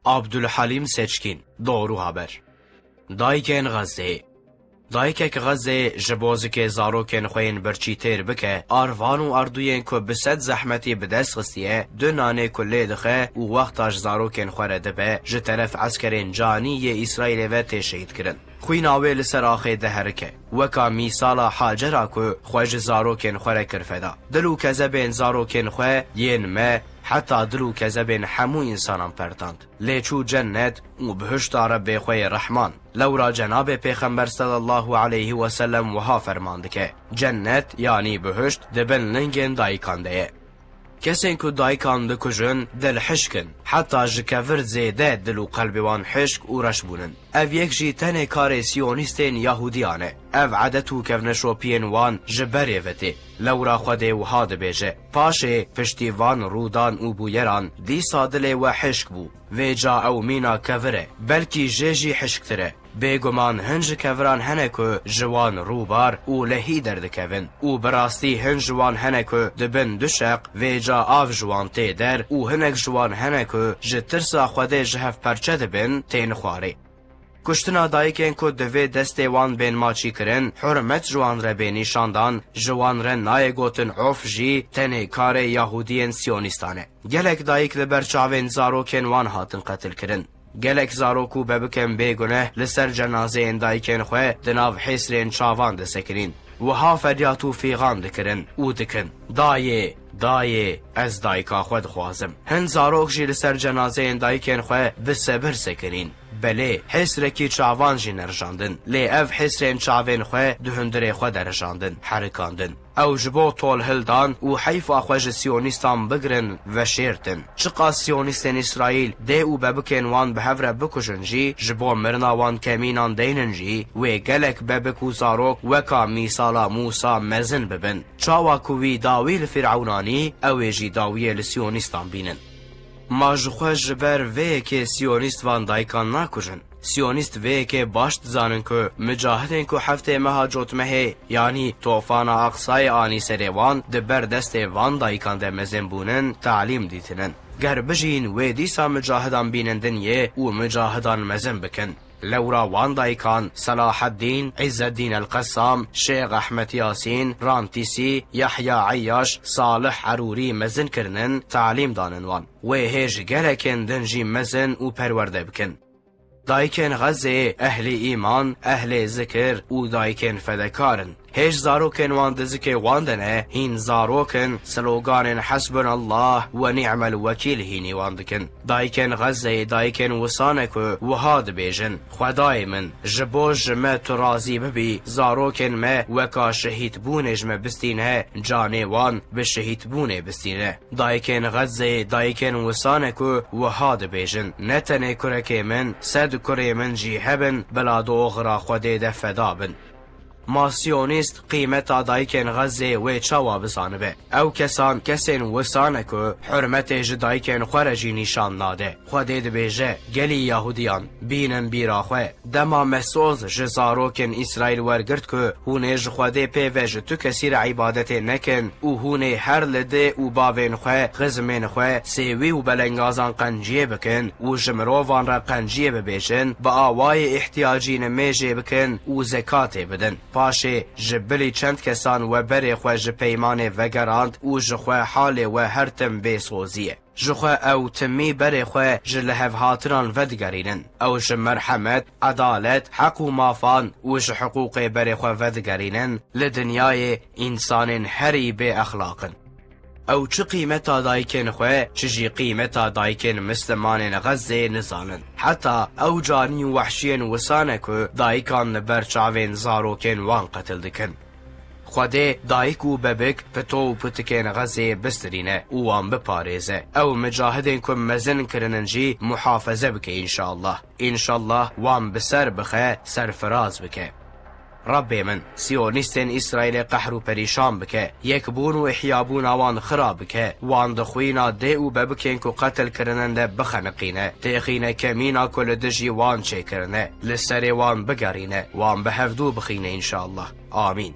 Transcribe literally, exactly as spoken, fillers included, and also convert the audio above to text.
Abdulhalim Seçkin, Doğru Haber. Dayikên Xezzê. Dayikek Xezzê ji bo zikê zarokên xwe yên birçî têr bike, arvan û ardûyên ku bi sed zehmetî bi dest xistiye, du nanê ku lê dixe û wexta ji zarokên xwe re dibe, ji teref eskerên canî yê Îsraîlê ve tê şehîdkirin. Xwîna wê li ser axê diherike, weka mîsala Hacera ku xwe ji zarokên xwe re kir feda. Dil û kezebên zarokên xwe yên me, heta dil û kezebên hemû însanan pertand. Lê çû cennet û bihişta Rebbê xwe yê Rehman. Lewra Cenabê Pêxember sallallahu aleyhi ve sellem wiha ferman dike, Cennet, yanî bihişt, di bin lingên dayikan de ye. Kesên ku dayikan dikujin, dil hişk in. Heta ji kevir zêde dil û qelbê wan hişk û reş bûnin. Ev yek jî tenê karê siyonîstên Yahûdiyan e. Ev edet û kevneşopiyên wan ji berê ve tê. Lewra Xwedê wiha dibêje, Paşê, piştî van rûdan û bûyeran, dîsa dilê we hişk bû. Vêca ew mîna kevir e, belkî jê jî hişktir e. Bêguman hin ji keviran hene ku ji wan rûbar û lehî derdikevin û bi rastî hin ji wan hene ku dibin du şeq, vêca av ji wan tê der û hinek ji wan hene ku ji tirsa Xwedê ji hev perçe dibin, tên xwarê. Kuştina dayikên ku divê destê wan bên maçî kirin, hurmet ji wan re bê nîşandan, ji wan re nayê gotin of jî tenê karê Yahûdiyên Siyonîstan e. Gelek dayik li ber çavên zarokên wan hatin qetilkirin. Gelek zarok û bebikên bêguneh li ser cenazeyên dayikên xwe di nav hêsrên çavan disekirîn. Wiha feryat û fîxan dikirin û dikin, Dayê, dayê, ez dayika xwe dixwazim. Hin zarok jî li ser cenazeyên dayikên xwe bi sebir sekirîn. Belê, hêsrekî çavan jî nerijandin, lê ev hêsrên çavên xwe di hundirê xwe de rijandin, herikandin. Ew ji bo tolhildan û heyfa xwe ji siyonîstan bigirin veşêrtin. Çiqas siyonîstên Îsraîl dê û bebikên wan bi hev re bikujin jî, ji bo mirina wan kemînan deynin jî, wê gelek bebik û zarok weka mîsala Mûsa mezin bibin. Çawa ku wî dawî li Fîrewn anî, ew ê jî dawiyê li siyonîstan bînin. Ma ji xwe ji ber vê yekê siyonîst van dayikan nakujin? Siyonîst vê yekê baş dizanin ku micahidên ku heftê meha cotmehê, yanî tofana Aqsayê anî serê wan, di ber destê van dayikan de mezin bûnin, talîm dîtinin. Ger bijîn, wê dîsa micahidan bînin dinyê û micahidan mezin bikin. Lewra wan dayikan, Selaheddîn, Îzzeddîn El-Qessam, Şêx Ehmed Yasîn, Rantîsî, Yahya Eyyaş, Salih Erûrî mezin kirinin, talîm danin wan. Wê hêj gelekên din jî mezin û perwerde bikin. Dayikên Xezzê ehlê îman, ehlê zikir û dayikên fedekar in. Hêj zarokên wan di zikê wan de ne, hîn zarok in, sloganên Hesbunallah ve ni'mel wekîl hînî wan dikin. Dayikên Xezzeyê dayikên wisa ne ku wiha dibêjin, Xwedayê min, ji bo ji me tu razî bibî, zarokên me weka şehîdbûnê ji me bistîne, canê wan bi şehîdbûnê bistîne. Dayikên Xezzeyê dayikên wisa ne ku wiha dibêjin, Ne tenê kurekê min, sed kurê min jî hebin, bila di oxira Xwedê de feda bin. Ma siyonîst qîmeta dayikên Xezzê wê çawa bizanibe? Ew kesan kesên wisa ne ku hurmetê ji dayikên xwe re jî nîşan nade. Xwedê dibêje, Gelî Yahudiyan, bînin bîra xwe. Dema me soz ji zarokên Îsraîl wergirt ku hûn ê ji Xwedê pê ve ji tu kesî re îbadetê nekin û hûn ê her li dê û bavên xwe, xizmên xwe, sêwî û belengazan qenciyê bikin û ji mirovan re qenciyê bibêjin, bi awayê îhtiyacî nimêjê bikin û zekatê bidin. Paşê ji bilî çend kesan we berê xwe ji peymanê vegerand û ji xwe halê we her tim bê sozî ye. Ji xwe ew timî berê xwe ji lihevhatinan vedigerînin. Ew ji merhemet, edalet, heq û mafan û ji hiqûqê berê xwe vedigerînin, li dinyayê însanên herî bêexlaq in. Ew çi qîmeta dayikên xwe, çi jî qîmeta dayikên mislimanên Xezzê nizanin. Heta ew canî û wehşiyên wisa ne ku dayikan li ber çavên zarokên wan qetil dikin. Xwedê dayik û bebik, pito û pitikên Xezê bistirîne û wan biparêze. Ew micahidên ku mezin kirinin jî muhafeze bike înşallah. Înşallah wan bi ser bixe, serfiraz bike. Rebbê min, siyonîstên Îsraîlê qehr û perîşan bike, yekbûn û ihyabûna wan xira bike, wan di xwîna dê û bebikên ku qetil kirinin de bixeniqîne, têxîne kemîna ku li dijî wan çêkirine, li serê wan bigerîne, wan bi hevdû bixîne înşallah. Amîn.